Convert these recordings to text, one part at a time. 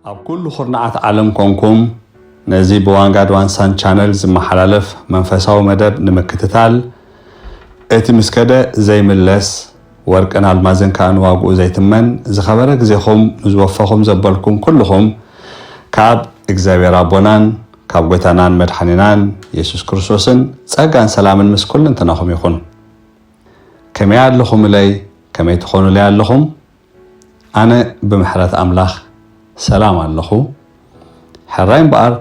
ኣብ ኩሉ ኩርናዓት ዓለም ኮንኩም ነዚ ብዋንጋድ ዋንሳን ቻነል ዝመሓላለፍ መንፈሳዊ መደብ ንምክትታል፣ እቲ ምስ ከደ ዘይምለስ ወርቅን ኣልማዝን ከኣ ንዋግኡ ዘይትመን ዝኸበረ ግዜኹም ንዝወፈኹም ዘበልኩም ኩልኹም ካብ እግዚኣብሔር ኣቦናን ካብ ጎይታናን መድሓኒናን የሱስ ክርስቶስን ጸጋን ሰላምን ምስ ኩልንትናኹም ይኹን። ከመይ ኣለኹምለይ? ከመይ ትኾኑለይ ኣለኹም? ኣነ ብምሕረት ኣምላኽ ሰላም ኣለኹ። ሕራይ እምበኣር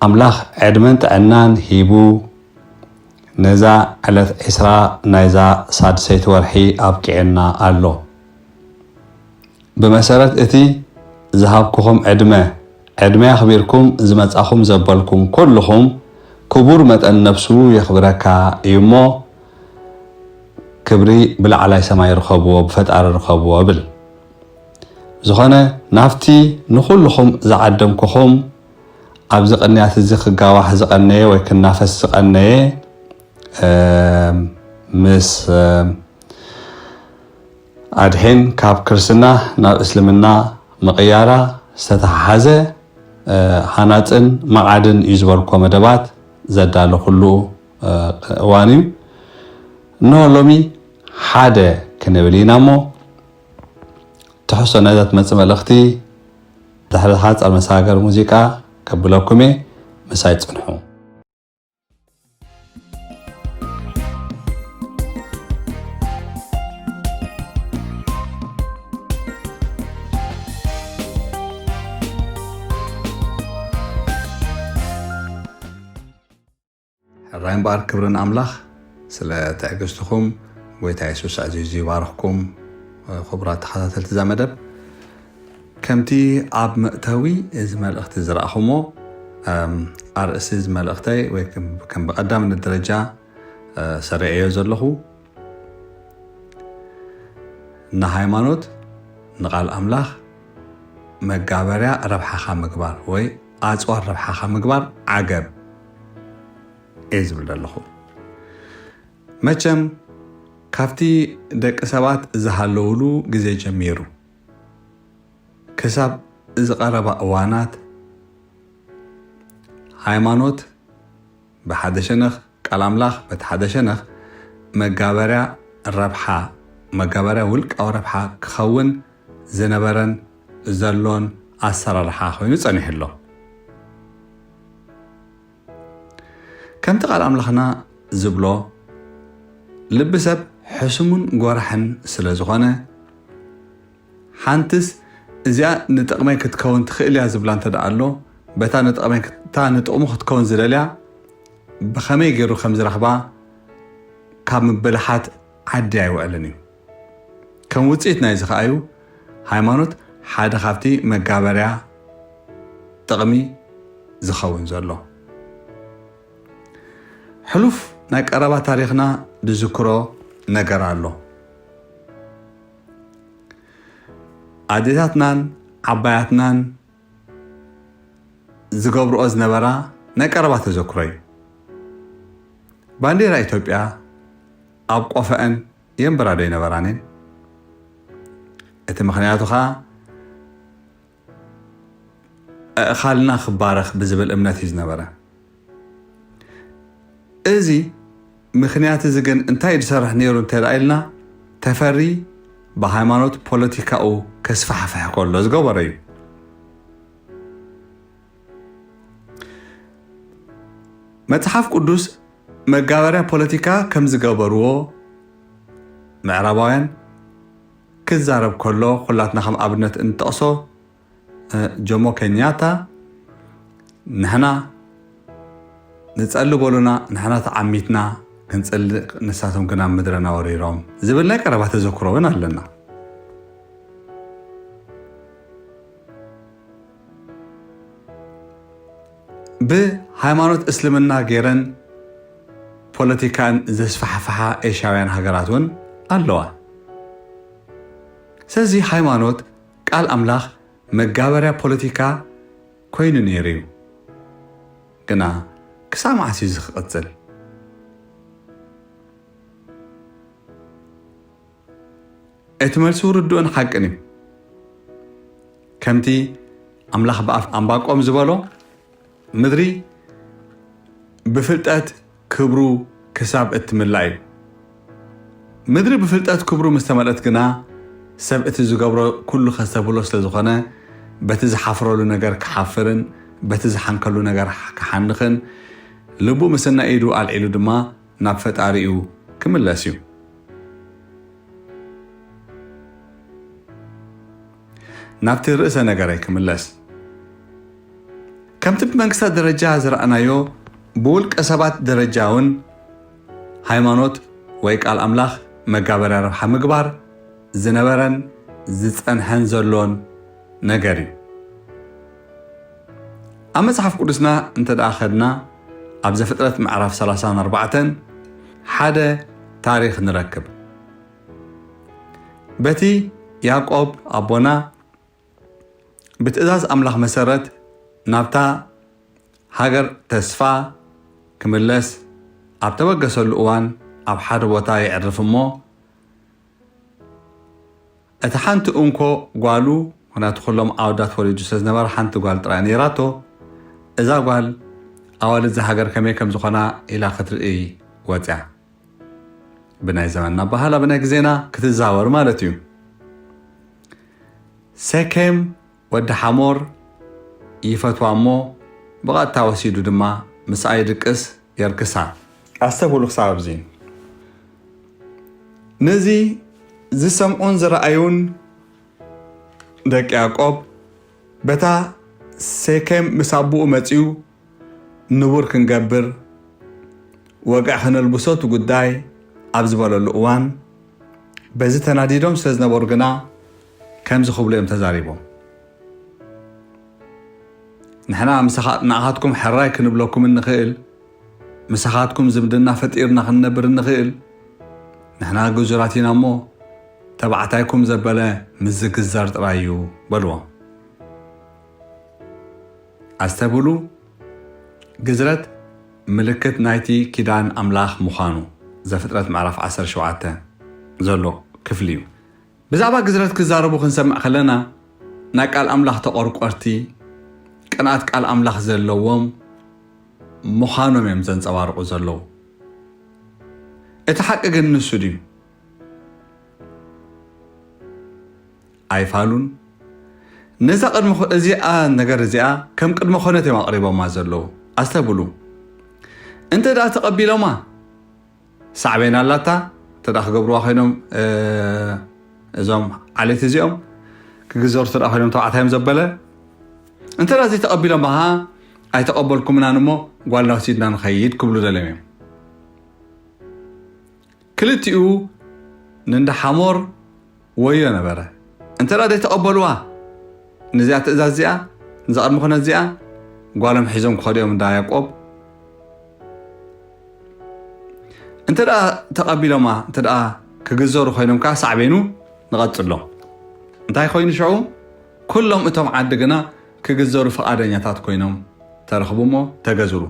ኣምላኽ ዕድመን ጥዕናን ሂቡ ነዛ ዕለት ዕስራ ናይዛ ሳድሰይቲ ወርሒ ኣብቂዕና ኣሎ። ብመሰረት እቲ ዝሃብኩኹም ዕድመ፣ ዕድመ ኣኽቢርኩም ዝመጻኹም ዘበልኩም ኩልኹም ክቡር መጠን ነብሱ የኽብረካ እዩ እሞ፣ ክብሪ ብላዕላይ ሰማይ ርከብዎ፣ ብፈጣሪ ርከብዎ እብል። ዝኾነ ናብቲ ንኹልኹም ዝዓደምኩኹም ኣብዚ ቅንያት እዚ ክጋዋሕ ዝቐነየ ወይ ክናፈስ ዝቐነየ፣ እም፣ ምስ፣ እም፣ ኣድሒን ካብ ክርስትና ናብ እስልምና ምቕያራ ዝተተሓሓዘ፣ እ፣ ሃናጽን መዓድን እዩ ዝበልኮ መደባት ዘዳለኹሉ፣ እ፣ እዋን እዩ። እንሆ ሎሚ ሓደ ክንብል ኢና እሞ፣ ትሕዝቶ ናይዛ ትመጽእ መልእኽቲ ድሕሪ ሓጻር መሰጋገሪ ሙዚቃ ከብለኩም እየ። ምሳይ ጽንሑ። ሕራይ እምበኣር ክብሪ ንኣምላኽ ስለ ትዕግስትኹም። ጎይታ የሱስ ኣዚዙ ይባርኽኩም። ክቡራት ተኸታተልቲ እዛ መደብ፣ ከምቲ ኣብ መእተዊ እዚ መልእኽቲ ዝረኣኹሞ፣ እም፣ ኣርእስቲ እዚ መልእኽተይ ወይ ከም፣ ከም ብቐዳምነት ደረጃ፣ እ፣ ሰሪዐዮ ዘለኹ፣ ንሃይማኖት፣ ንቓል ኣምላኽ መጋበርያ ረብሓኻ ምግባር ወይ ኣጽዋር ረብሓኻ ምግባር ዓገብ እየ ዝብል ዘለኹ። መቸም ካብቲ ደቂ ሰባት ዝሃለውሉ ግዜ ጀሚሩ ክሳብ እዚ ቀረባ እዋናት፣ ሃይማኖት ብሓደ ሸነኽ፣ ቃል ኣምላኽ በቲ ሓደ ሸነኽ መጋበርያ ረብሓ፣ መጋበርያ ውልቃዊ ረብሓ ክኸውን ዝነበረን ዘሎን ኣሰራርሓ ኮይኑ ጸኒሑ ኣሎ። ከምቲ ቃል ኣምላኽና ዝብሎ፣ ልቢ ሰብ ሕሱምን ጎራሕን ስለ ዝኾነ፣ ሓንትስ እዚኣ ንጥቕመይ ክትከውን ትኽእል እያ ዝብላ እንተ ደኣ ኣሎ፣ በታ ንጥቕመይ ክት-፣ እታ ንጥቕሙ ክትከውን ዝደልያ ብኸመይ ገይሩ ከም ዝረኽባ ካብ ምብልሓት ዓዲ ኣይውዕልን እዩ። ከም ውጽኢት ናይዚ ከኣ እዩ ሃይማኖት ሓደ ካብቲ መጋበርያ ጥቕሚ ዝኸውን ዘሎ። ሕሉፍ ናይ ቀረባ ታሪኽና ዝዝክሮ ነገር ኣሎ። ኣዴታትናን ዓባያትናን ዝገብርኦ ዝነበራ ናይ ቀረባ ተዘክሮ እዩ። ባንዴራ ኢትዮጵያ ኣብ ቆፈአን የንብራ ዶ ኣይነበራን እየን? እቲ ምኽንያቱ ኸኣ ኣእኻልና ክባረኽ ብዝብል እምነት እዩ ዝነበረ። እዚ ምኽንያት እዚ ግን እንታይ እዩ ዝሰርሕ ነይሩ እንተ ደኣ ኢልና፣ ተፈሪ ብሃይማኖት ፖለቲካኡ ከስፋሕፍሕ ከሎ ዝገበሮ እዩ። መጽሓፍ ቅዱስ መጋበርያ ፖለቲካ ከም ዝገበርዎ ምዕራባውያን ክዛረብ ከሎ፣ ኩላትና ከም ኣብነት እንጠቕሶ፣ እ፣ ጆሞ ኬንያታ፣ "ንሕና ንጸሊ በሉና፣ ንሕና ተዓሚትና ክንጸሊ፣ ንሳቶም ግን ኣብ ምድርና ወሪሮም" ዝብል ናይ ቀረባ ተዘክሮ እውን ኣለና። ብሃይማኖት እስልምና ገይረን ፖለቲካን ዘስፋሕፍሓ ኤሽያውያን ሃገራት እውን ኣለዋ። ስለዚ ሃይማኖት ቃል ኣምላኽ መጋበርያ ፖለቲካ ኮይኑ ነይሩ እዩ። ግና ክሳብ መዓስ እዩ እዚ ክቕጽል? እቲ መልሲ ርዱእን ሓቅን እዩ። ከምቲ ኣምላኽ ብኣፍ ኣንባቆም ዝበሎ፣ ምድሪ ብፍልጠት ክብሩ ክሳብ እትምላእ እዩ። ምድሪ ብፍልጠት ክብሩ ምስ ተመልአት ግና፣ ሰብ እቲ ዝገብሮ ኩሉ ከስተብህሎ ስለ ዝኾነ፣ በቲ ዝሓፍረሉ ነገር ክሓፍርን በቲ ዝሓንከሉ ነገር ክሓንኽን፣ ልቡ ምስና ኢዱ ኣልዒሉ ድማ ናብ ፈጣሪኡ ክምለስ እዩ። ናብቲ ርእሰ ነገረይ ክምለስ። ከምቲ ብመንግስታት ደረጃ ዝረኣናዮ፣ ብውልቀ ሰባት ደረጃ እውን ሃይማኖት ወይ ቃል ኣምላኽ መጋበርያ ረብሓ ምግባር ዝነበረን ዝጸንሐን ዘሎን ነገር እዩ። ኣብ መጽሓፍ ቅዱስና እንተ ደኣ ኸድና፣ ኣብ ዘፍጥረት ምዕራፍ ሰላሳን ኣርባዕተን ሓደ ታሪኽ ንረክብ። በቲ ያዕቆብ ኣቦና ብትእዛዝ ኣምላኽ መሰረት ናብታ ሃገር ተስፋ ክምለስ ኣብ ተበገሰሉ እዋን፣ ኣብ ሓደ ቦታ የዕርፍ እሞ፣ እታ ሓንቲ እንኮ ጓሉ፣ ምኽንያቱ ኩሎም ኣወዳት ወሊዱ ስለ ዝነበረ ሓንቲ ጓል ጥራይ ነይራቶ፣ እዛ ጓል ኣዋልድ እዛ ሃገር ከመይ ከም ዝኾና ኢላ ክትርኢ ወፅያ። ብናይ ዘመንና ኣበሃህላ፣ ብናይ ግዜና ክትዛወር ማለት እዩ። ሴኬም ወዲ ሓሞር ይፈትዋ እሞ፣ ብቐጥታ ወሲዱ ድማ ምስኣ ይድቅስ፣ የርክሳ። ኣስተብህሉ ክሳብ ኣብዚ። ነዚ ዝሰምዑን ዝረኣዩን ደቂ ያዕቆብ፣ በታ ሴኬም ምስ ኣቦኡ መጺኡ ንቡር ክንገብር ወግዒ ከነልብሶ እቲ ጉዳይ ኣብ ዝበለሉ እዋን፣ በዚ ተናዲዶም ስለ ዝነበሩ ግና ከምዚ ክብሉ እዮም ተዛሪቦም። ንሕና ምሳኻ-፣ ንኣኻትኩም ሕራይ ክንብለኩም እንኽእል፣ ምሳኻትኩም ዝምድና ፈጢርና ክንነብር እንኽእል፣ ንሕና ግዙራት ኢና እሞ፣ ተባዕታይኩም ዘበለ ምስ ዝግዘር ጥራይ እዩ በልዎም። ኣስተብህሉ፣ ግዝረት ምልክት ናይቲ ኪዳን ኣምላኽ ምዃኑ፣ ዘፍጥረት ምዕራፍ ዓሰርተ ሸውዓተ ዘሎ ክፍሊ እዩ። ብዛዕባ ግዝረት ክዛረቡ ክንሰምዕ ከለና፣ ናይ ቃል ኣምላኽ ተቖርቆርቲ፣ ቅንኣት ቃል ኣምላኽ ዘለዎም ምዃኖም እዮም ዘንጸባርቑ ዘለዉ። እቲ ሓቂ ግን ንሱ ድዩ? ኣይፋሉን። ነዛ ቅድሚ ኾ-፣ እዚኣ ነገር እዚኣ ከም ቅድመ ኾነት እዮም ኣቕሪቦማ ዘለዉ። ኣስተብሉ። እንተ ደኣ ተቐቢሎማ፣ ሳዕቤን ኣላታ፣ እንተ ደኣ ክገብርዋ ኮይኖም፣ እ፣ እዞም ዓሌት እዚኦም ክግዘሩ እንተ ደኣ ኮይኖም፣ ተባዕታዮም ዘበለ፣ እንተ ደኣ ዘይተቐቢሎማ ኸዓ፣ ኣይተቐበልኩምናን እሞ ጓልና ወሲድና ንኸይድ ክብሉ ደልዮም እዮም። ክልቲኡ ንእንዳ ሓሞር ወዮ ነበረ። እንተ ደኣ ዘይተቐበልዋ፣ ነዚኣ ትእዛዝ እዚኣ፣ ነዛ ቅድመ ኹነት እዚኣ፣ ጓሎም ሒዞም ክኸዱ እዮም እንዳ ያዕቆብ። እንተ ደኣ ተቐቢሎማ፣ እንተ ደኣ ክግዘሩ ኮይኖም ከኣ ሳዕቤኑ ንቐጽሎ። እንታይ ኮይኑ ሽዑ? ኩሎም እቶም ዓዲ ግና ክግዘሩ ፍቓደኛታት ኮይኖም ተረኽቡ እሞ ተገዝሩ።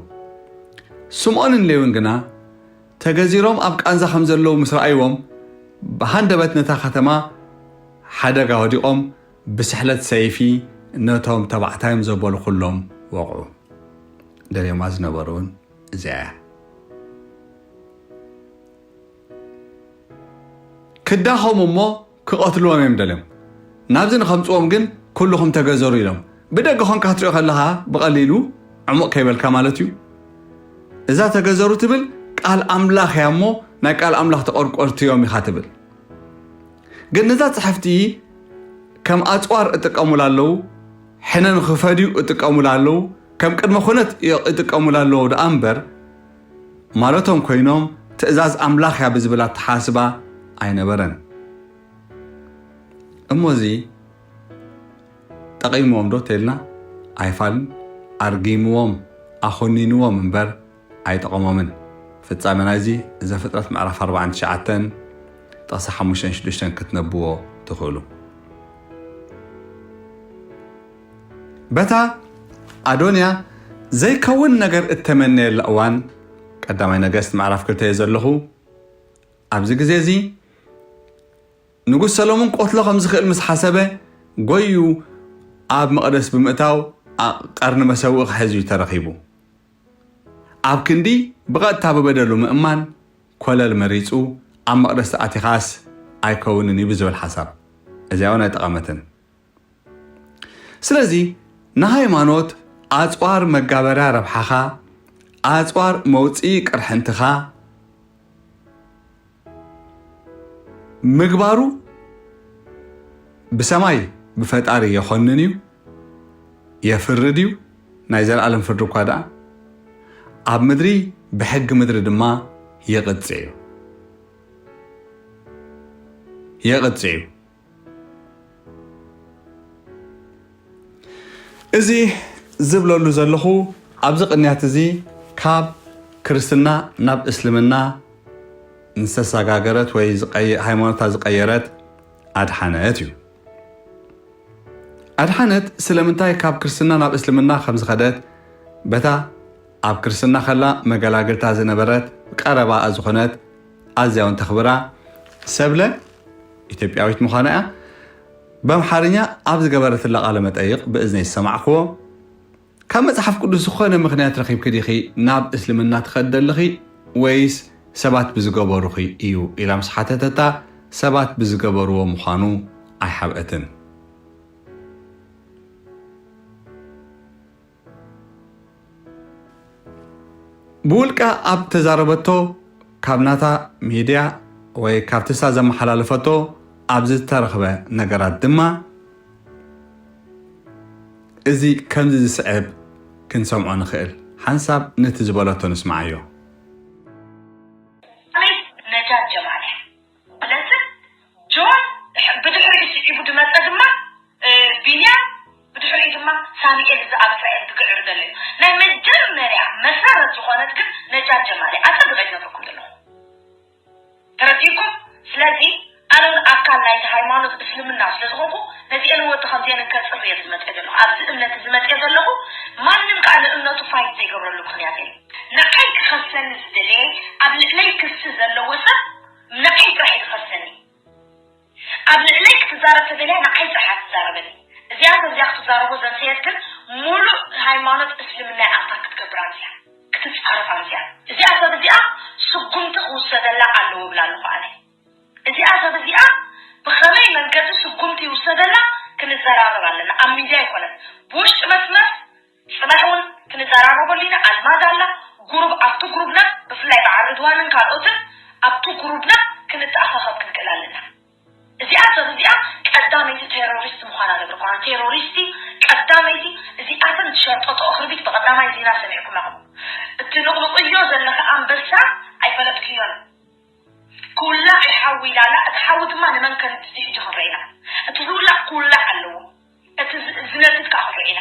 ስምዖንን ሌውን ግና ተገዚሮም ኣብ ቃንዛ ከም ዘለዉ ምስ ረኣይዎም፣ ብሃንደበት ነታ ከተማ ሓደጋ ወዲቖም ብስሕለት ሰይፊ ነቶም ተባዕታዮም ዘበሉ ኩሎም ወቕዑ። ደልዮማ ዝነበሩ እውን እዚኣ እያ። ክዳኸሙ እሞ ክቐትልዎም እዮም ደልዮም። ናብዚ ንኸምጽዎም ግን ኩልኹም ተገዘሩ ኢሎም። ብደገ ኾንካ ክትሪኦ ከለኻ ብቐሊሉ ዕሙቕ ከይበልካ ማለት እዩ። እዛ ተገዘሩ ትብል ቃል ኣምላኽ እያ እሞ ናይ ቃል ኣምላኽ ተቖርቆርቲ እዮም ኢኻ ትብል። ግን ነዛ ጽሕፍቲ ከም ኣጽዋር እጥቀሙላ ኣለዉ፣ ሕነ ንኽፈድዩ እጥቀሙላ ኣለዉ፣ ከም ቅድመ ኩነት እጥቀሙላ ኣለዉ ደኣ እምበር፣ ማለቶም ኮይኖም ትእዛዝ ኣምላኽ እያ ብዝብል ኣተሓስባ ኣይነበረን። እሞ እዚ ጠቒምዎም ዶ ተልና? ኣይፋልን። ኣርጊምዎም፣ ኣኾኒንዎም እምበር ኣይጠቐሞምን። ፍጻመ ናይዚ ዘፍጥረት ምዕራፍ ኣርባዓን ትሽዓተን ጥቕሲ ሓሙሽተን ሽዱሽተን ክትነብዎ ትኽእሉ። በታ ኣዶንያ ዘይከውን ነገር እተመነየላ እዋን፣ ቀዳማይ ነገስት ምዕራፍ ክልተ እየ ዘለኹ። ኣብዚ ግዜ እዚ ንጉስ ሰሎሞን ክቐትሎ ከም ዝኽእል ምስ ሓሰበ፣ ጎዩ ኣብ መቕደስ ብምእታው ኣ- ቀርኒ መሰውኢ ክሕዝ እዩ ተረኺቡ። ኣብ ክንዲ ብቐጥታ ብበደሉ ምእማን ኮለል መሪጹ ኣብ መቕደስ ተኣቲኻስ ኣይከውንን እዩ ብዝብል ሓሳብ እዚኣ እውን ኣይጠቐመትን። ስለዚ ንሃይማኖት ኣጽዋር መጋበርያ ረብሓኻ፣ ኣጽዋር መውጽኢ ቅርሕንትኻ ምግባሩ ብሰማይ ብፈጣሪ የኾንን እዩ፣ የፍርድ እዩ፣ ናይ ዘለኣለም ፍርዲ እኳ ደኣ፣ ኣብ ምድሪ ብሕጊ ምድሪ ድማ ይቕጽዕ እዩ። የቕጽዕ እዩ። እዚ ዝብለሉ ዘለኹ ኣብዚ ቅንያት እዚ ካብ ክርስትና ናብ እስልምና ንዝተሰጋገረት ወይ ዝቀየ- ሃይማኖታ ዝቀየረት ኣድሓነት እዩ። ኣድሓነት ስለምንታይ ካብ ክርስትና ናብ እስልምና ከም ዝኸደት በታ ኣብ ክርስትና ከላ መገላግልታ ዝነበረት ቀረባኣ ዝኾነት ኣዝያ እውን ተኽብራ ሰብለ ኢትዮጵያዊት ምዃና እያ። በምሓርኛ ኣብ ዝገበረትላ ቃለ መጠይቕ ብእዝነይ ዝሰማዕክዎ፣ ካብ መጽሓፍ ቅዱስ ዝኾነ ምኽንያት ረኺብኪ ዲኺ ናብ እስልምና ትኸዲ ዘለኺ ወይስ ሰባት ብዝገበሩኺ እዩ ኢላ ምስ ሓተተታ ሰባት ብዝገበርዎ ምዃኑ ኣይሓብአትን። ብውልቃ ኣብ ተዛረበቶ ካብ ናታ ሚድያ ወይ ካብቲ እሳ ዘመሓላለፈቶ ኣብ ዝተረኽበ ነገራት ድማ እዚ ከምዚ ዝስዕብ ክንሰምዖ ንኽእል። ሓንሳብ ነቲ ዝበለቶ ንስምዓዮ። ነጃት ጀማል እያ። ስለዚ ጆን ብድሕሪኡ ስዒቡ ዝመፀ ድማ ቢንያም፣ ብድሕሪኡ ድማ ሳሚኤል፣ እዚ ኣብ እስራኤል ዝግዕር ዘሎ እዩ። ናይ መጀመርያ መሰረት ዝኾነት ግን ነጃት ጀማል እያ። ኣፀቢቐ ዝነግረኩም ዘለኹ። ተረዲእኩም? ስለዚ ኣነ እውን ኣካል ናይቲ ሃይማኖት እስልምና ስለዝኾንኩ ነዚአን ወዲ ከምዚአን ከፅሪ እየ ዝመፅእ ዘለኹ። ኣብዚ እምነት እዚ መፅእ ዘለኹ። ማንም ከዓ ንእምነቱ ፋይት ዘይገብረሉ ምኽንያት የለን። ንዓይ ክኸሰኒ ዝደለየ ኣብ ልዕለይ ክሲ ዘለዎ ሰብ ንዓይ ጥራሕ እዩ ዝኸሰኒ። ኣብ ልዕለይ ክትዛረብ ተደልያ ንዓይ ጥራሕ እያ ትዛረበኒ። እዚኣ ሰብ እዚኣ ክትዛረቦ ዘንሰየት ግን ሙሉእ ሃይማኖት እስልምና እያ ኣታክ ክትገብር ኣምስያ ክትፃረፍ ኣምስያ። እዚኣ ሰብ እዚኣ ስጉምቲ ክውሰደላ ኣለዎ እብላ ኣለኹ ኣነ። እዚኣ ሰብ እዚኣ ብኸመይ መንገዲ ስጉምቲ ይውሰደላ ክንዘራረብ ኣለና። ኣብ ሚድያ ኣይኮነን ብውሽጢ መስመር ፅባሕ እውን ክንዘራረበሉ ኢና። ኣልማዝ ኣላ ጉሩብ ኣብቲ ጉሩብና ብፍላይ በዓል ርድዋንን ካልኦትን ኣብቲ ጉሩብና ክንተኣኻኸብ ክንክእል ኣለና። እዚኣ ሰብ እዚኣ ቀዳመይቲ ቴሮሪስት ምዃና ነግርኳ። ቴሮሪስቲ ቀዳመይቲ እዚኣተን ዝሸርጠጥኦ ክርቢት ብቐዳማይ ዜና ሰሚዕኩም ኢኹም። እትንቕንቕዮ ዘለኺ ኣንበሳ ኣይፈለጥክዮን። ክውላዕ እዩ ሓዊ ኢላ ኣላ። እቲ ሓዊ ድማ ንመን ከም ዝድፊ ሕጂ ክንርኢ ኢና። እቲ ዝውላዕ ክውላዕ ኣለዎ። እቲ ዝ- ዝነድድ ከዓ ክንርኢ ኢና።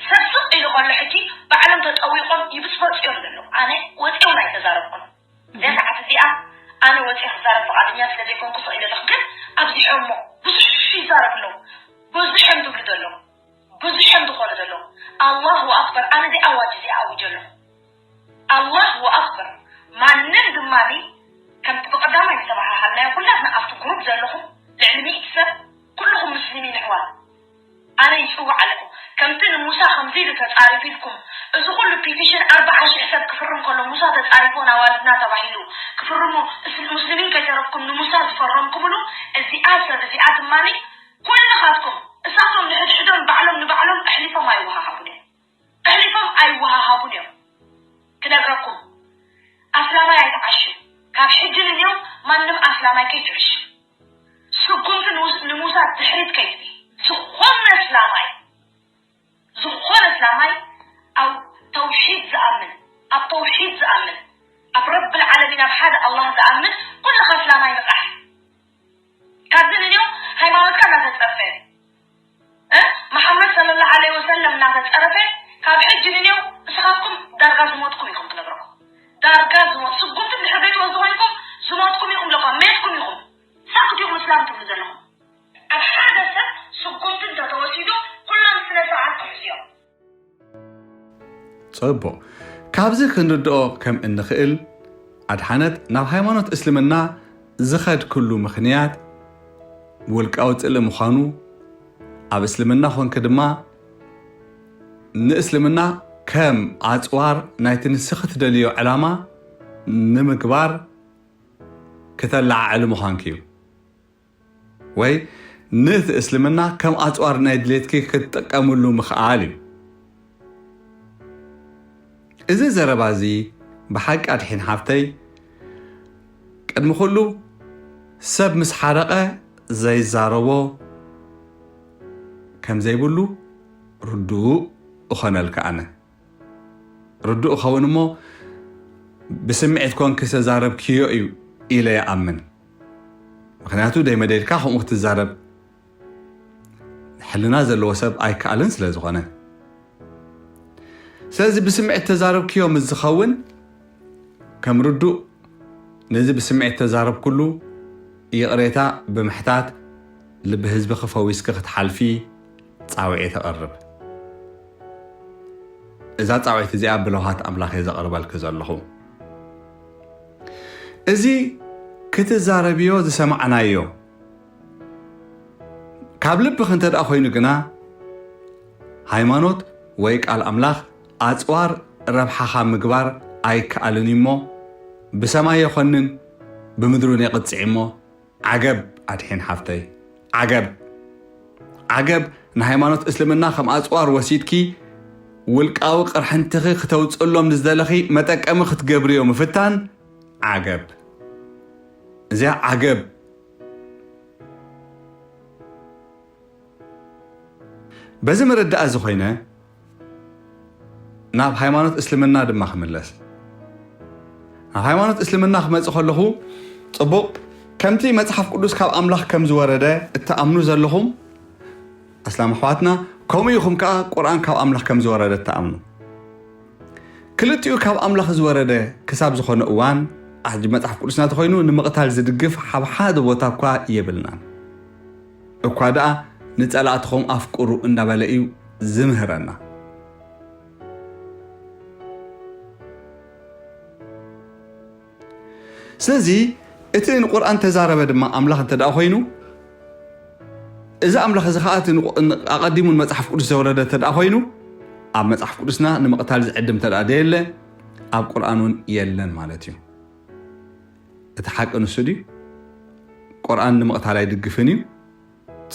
ሰብ ስቕ ኢሉ ከሎ ሕጂ ባዕሎም ተጠዊቖም ይብፅበፁ እዮም ዘለዉ። ኣነ ወፂኦም ኣይተዛረብኩን። እዚኣ ሰዓት እዚኣ ኣነ ወፂኦ ክዛረብ ፍቓደኛ ስለ ዘይኮንኩ ስቕ ኢለ ኣለኹ። ግን ኣብዚሖሞ ብዙሕ ይዛረብ ኣለዉ። ብዙሕ እዮም ዝብሉ ዘለዉ። ብዙሕ እዮም ዝኾኑ ዘለዉ። ኣላሁ ኣክበር። ኣነ እዚ ኣዋጅ እዚ ኣውጀ ኣለኹ። ኣላሁ ኣክበር። ማንም ድማ ከምቲ ብቐዳማይ ዝተባሃሃልናዮ ኩላትና ኣብቲ ግሩፕ ዘለኹም ልዕሊ ሚእቲ ሰብ ኩልኹም ሙስሊሚን ኣሕዋት ኣነ ይፅውዕ ኣለኹ። ከምቲ ንሙሳ ከምዚ ኢሉ ተፃሪፉ ኢልኩም እዚ ኩሉ ፒቲሽን ኣርብዓ ሽሕ ሰብ ክፍርም ከሎ ሙሳ ተፃሪፉ ኣዋልድና ተባሂሉ ክፍርሙ እስል ሙስሊሚን ከይተረፍኩም ንሙሳ ዝፈረምኩምሉ እዚኣ ሰብ እዚኣ ድማ ኩልኻትኩም እሳቶም ንሕድሕዶም ባዕሎም ንባዕሎም ኣሕሊፎም ኣይወሃሃቡን እዮም። ኣሕሊፎም ኣይወሃሃቡን እዮም። ክነግረኩም ኣስላማይ ኣይትዓሹ። ካብ ሕጂ ንንዮም ማንም ኣስላማይ ከይትዕሹ። ስጉምቲ ንሙሳ ድሕሪት ከይትቢ። ዝኾነ እስላማይ ዝኾነ እስላማይ ኣብ ተውሒድ ዝኣምን ኣብ ተውሒድ ዝኣምን ኣብ ረብል ዓለሚን ኣብ ሓደ ኣላህ ዝኣምን ኩልኻ እስላማይ ንቓሕ። ካብዚ ንንዮ ሃይማኖትካ እናተፀርፈ መሓመድ ሰለላሁ ዓለይሂ ወሰለም እናተፀረፈ ካብ ሕጂ ንንዮ እስኻትኩም ዳርጋ ዝሞትኩም ኢኹም ክነግረኩም። ዳርጋ ዝሞት ስጉምቲ ድሕር ዘይትወስዱ ኮይንኩም ዝሞትኩም ኢኹም ለኳ ሜትኩም ኢኹም። ሳክት ኢኹም እስላም ትብሉ ዘለኹም። ኣብ ሓደ ሰብ ስጉምቲ እንተተወሲዱ ኩሎም ስነ ስርዓት ክሕዙ እዮም። ጽቡቕ። ካብዚ ክንርድኦ ከም እንኽእል ኣድሓነት ናብ ሃይማኖት እስልምና ዝኸድክሉ ምኽንያት ውልቃዊ ጽልኢ ምዃኑ ኣብ እስልምና ኾንክ ድማ ንእስልምና ከም ኣጽዋር ናይቲ ንስኺ ትደልዮ ዕላማ ንምግባር ክተለዓዕሊ ምዃንክ እዩ። ወይ ነቲ እስልምና ከም ኣጽዋር ናይ ድሌትኪ ክትጥቀምሉ ምኽኣል እዩ። እዚ ዘረባ እዚ ብሓቂ ኣድሒን ሓፍተይ፣ ቅድሚ ኩሉ ሰብ ምስ ሓረቐ ዘይዛረቦ ከም ዘይብሉ ርዱእ እኾነልካ ኣነ። ርዱእ እኸውን እሞ ብስምዒት ኮንኪ ዝተዛረብክዮ እዩ ኢለ ይኣምን። ምኽንያቱ ደይ መደልካ ከምኡ ክትዛረብ ሕልና ዘለዎ ሰብ ኣይከኣልን ስለ ዝኾነ። ስለዚ ብስምዒት ተዛረብክዮ ምስ ዝኸውን ከም ርዱእ ነዚ ብስምዒት ተዛረብኩሉ ይቕሬታ ብምሕታት ልቢ ህዝቢ ክፈዊስኪ ክትሓልፊ ጻውዒት እቐርብ። እዛ ጻውዒት እዚኣ ብለውሃት ኣምላኽ እየ ዘቕርበልኪ ዘለኹ። እዚ ክትዛረብዮ ዝሰማዕናዮ ካብ ልብኺ እንተ ደኣ ኮይኑ ግና ሃይማኖት ወይ ቃል ኣምላኽ ኣጽዋር ረብሓኻ ምግባር ኣይከኣልን እዩ እሞ ብሰማይ የኾንን ብምድሩን የቕጽዕ እሞ ዓገብ ኣድሒን ሓፍተይ ዓገብ ዓገብ ንሃይማኖት እስልምና ከም ኣጽዋር ወሲድኪ ውልቃዊ ቅርሕንትኺ ክተውፅእሎም ንዝደለኺ መጠቀሚ ክትገብርዮ ምፍታን ዓገብ እዚኣ ዓገብ በዚ መረዳእ እዚ ኮይነ ናብ ሃይማኖት እስልምና ድማ ክምለስ ናብ ሃይማኖት እስልምና ክመፅእ ከለኹ ፅቡቕ ከምቲ መፅሓፍ ቅዱስ ካብ ኣምላኽ ከም ዝወረደ እትኣምኑ ዘለኹም ኣስላም ኣሕዋትና ከምኡ ኢኹም ከዓ ቁርኣን ካብ ኣምላኽ ከም ዝወረደ እትኣምኑ ክልቲኡ ካብ ኣምላኽ ዝወረደ ክሳብ ዝኾነ እዋን ኣሕጂ መፅሓፍ ቅዱስና ተኮይኑ ንምቕታል ዝድግፍ ሓብ ሓደ ቦታ እኳ የብልናን እኳ ደኣ ንጸላእትኹም ኣፍቅሩ እንዳበለ እዩ ዝምህረና ስለዚ እቲ ንቁርኣን ተዛረበ ድማ ኣምላኽ እንተ ደኣ ኮይኑ እዚ ኣምላኽ እዚ ከዓ ኣቐዲሙ ንመፅሓፍ ቅዱስ ዘውረደ እንተ ደኣ ኮይኑ ኣብ መፅሓፍ ቅዱስና ንምቕታል ዝዕድም እንተ ደኣ ደየለ ኣብ ቁርኣን እውን የለን ማለት እዩ እቲ ሓቂ ንሱ ድዩ ቁርኣን ንምቕታል ኣይድግፍን እዩ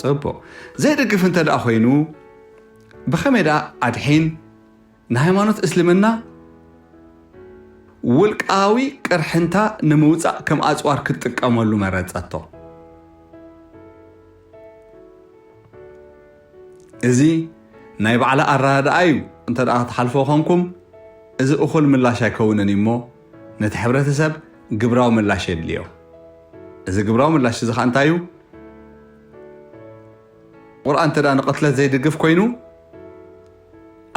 ፅቡቕ ዘይድግፍ እንተ ደኣ ኮይኑ ብኸመይ ደኣ ኣድሒን ንሃይማኖት እስልምና ውልቃዊ ቅርሕንታ ንምውፃእ ከም ኣፅዋር ክትጥቀመሉ መረፀቶ እዚ ናይ ባዕላ ኣረዳድኣ እዩ እንተ ደኣ ክትሓልፎ ኾንኩም እዚ እኹል ምላሽ ኣይከውንን እዩ እሞ ነቲ ሕብረተሰብ ግብራዊ ምላሽ የድልዮ እዚ ግብራዊ ምላሽ እዚ ኸዓ እንታይ እዩ ቁርኣን እንተ ንቕትለት ዘይድግፍ ኮይኑ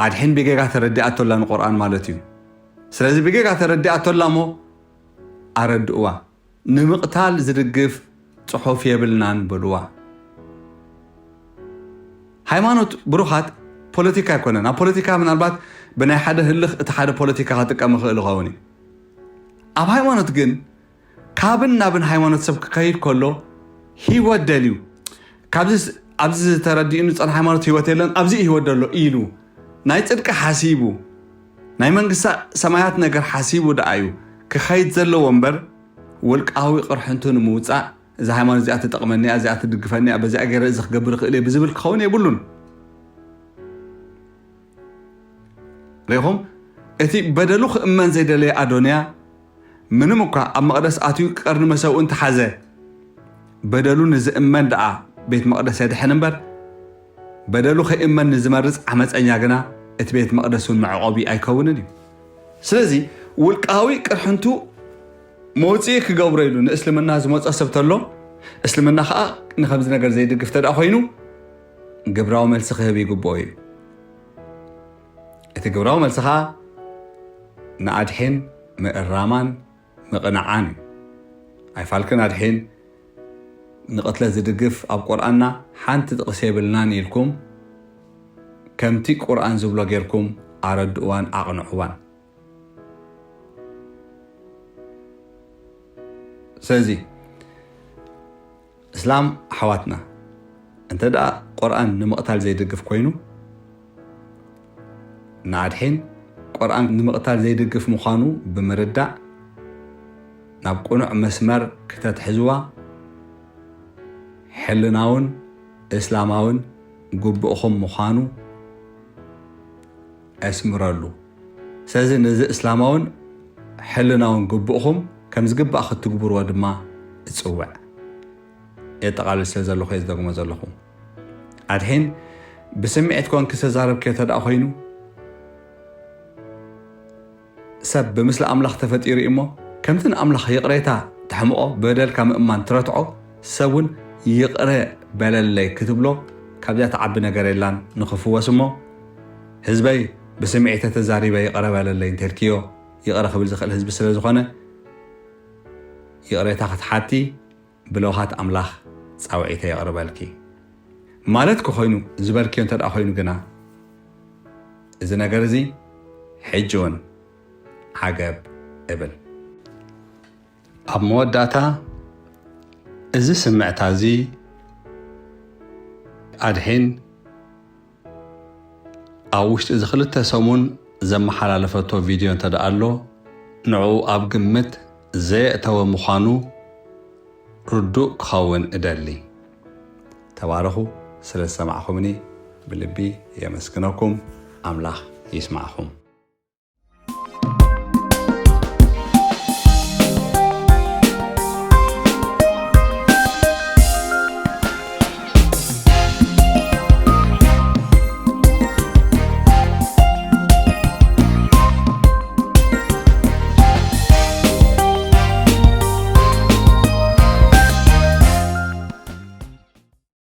ኣድሒን ብጌጋ ተረዲኣቶላ ንቁርኣን ማለት እዩ ስለዚ ብጌጋ ተረዲኣቶላ እሞ ኣረድእዋ ንምቕታል ዝድግፍ ጽሑፍ የብልናን በልዋ ሃይማኖት ብሩኻት ፖለቲካ ኣይኮነን ኣብ ፖለቲካ ምናልባት ብናይ ሓደ ህልኽ እቲ ሓደ ፖለቲካ ክጥቀም ይኽእል ይኸውን እዩ ኣብ ሃይማኖት ግን ካብን ናብን ሃይማኖት ሰብ ክኸይድ ከሎ ህይወት ደልዩ ካብዚ ኣብዚ ዝተረዲኡኒ ዝፀንሐ ሃይማኖት ህይወት የለን ኣብዚ ህይወት ደሎ ኢሉ ናይ ፅድቂ ሓሲቡ ናይ መንግስቲ ሰማያት ነገር ሓሲቡ ደኣ እዩ ክኸይድ ዘለዎ እምበር ውልቃዊ ቅርሕንቱ ንምውፃእ እዛ ሃይማኖት እዚኣ ትጠቕመኒ እያ እዚኣ ትድግፈኒ እያ በዚኣ ገይረ እዚ ክገብር ይኽእል እየ ብዝብል ክኸውን የብሉን ሪኹም እቲ በደሉ ክእመን ዘይደለየ ኣዶንያ ምንም እኳ ኣብ መቕደስ ኣትዩ ቀርኒ መሰውኡ እንተሓዘ በደሉ ንዝእመን ደኣ ቤት መቕደስ የድሕን እምበር በደሉ ከይእመን ንዝመርጽ ዓመፀኛ ግና እቲ ቤት መቕደስ እውን መዕቆቢ ኣይከውንን እዩ ስለዚ ውልቃዊ ቅርሕንቱ መውፅኢ ክገብሮ ኢሉ ንእስልምና ዝመፀ ሰብ ተሎ እስልምና ከዓ ንከምዚ ነገር ዘይድግፍ ተደኣ ኮይኑ ግብራዊ መልሲ ክህብ ይግብኦ እዩ እቲ ግብራዊ መልሲ ከዓ ንኣድሒን ምእራማን ምቕንዓን እዩ ኣይፋልክን ኣድሒን ንቕትለት ዝድግፍ ኣብ ቁርኣንና ሓንቲ ጥቕሲ የብልናን ኢልኩም ከምቲ ቁርኣን ዝብሎ ጌርኩም ኣረድእዋን ኣቕንዕዋን ስለዚ እስላም ኣሕዋትና እንተ ደኣ ቁርኣን ንምቕታል ዘይድግፍ ኮይኑ፣ ንኣድሒን ቁርኣን ንምቕታል ዘይድግፍ ምዃኑ ብምርዳእ፣ ናብ ቅኑዕ መስመር ክተትሕዝዋ ሕልናውን እስላማውን ግቡእኹም ምዃኑ ኣስምረሉ። ስለዚ ነዚ እስላማውን ሕልናውን ግቡእኹም ከም ዝግባእ ክትግብርዎ ድማ እጽውዕ። የጠቓልል ስለ ዘለኹ እየ ዝደግሞ ዘለኹ። ኣድሒን ብስምዒት ኮንኪ ዝተዛረብክዮ እንተ ደኣ ኮይኑ፣ ሰብ ብምስሊ ኣምላኽ ተፈጢሩ እዩ እሞ፣ ከምቲ ንኣምላኽ ይቕሬታ ተሕምቖ፣ በደልካ ምእማን ትረትዖ፣ ሰብ እውን ይቕረ በለለይ ክትብሎ ካብዚኣ ትዓቢ ነገር የላን። ንኽፍወስ እሞ፣ ህዝበይ ብስምዒተ ተዛሪበ ይቕረ በለለይ እንተልክዮ፣ ይቕረ ክብል ዝኽእል ህዝቢ ስለ ዝኾነ፣ ይቕሬታ ክትሓቲ ብለውሃት ኣምላኽ ጻውዒተ የቕርበልኪ ማለት ክኾይኑ ዝበልክዮ እንተ ደኣ ኮይኑ ግና፣ እዚ ነገር እዚ ሕጂ እውን ዓገብ እብል። ኣብ መወዳእታ፣ እዚ ስምዕታ እዚ ኣድሒን ኣብ ውሽጢ እዚ ክልተ ሰሙን ዘመሓላለፈቶ ቪድዮ እንተ ደኣ ኣሎ፣ ንዕኡ ኣብ ግምት ዘየእተወ ምዃኑ ርዱእ ክኸውን እደሊ። ተባረኹ። ስለ ዝሰማዕኹምኒ ብልቢ የመስግነኩም። ኣምላኽ ይስማዕኹም።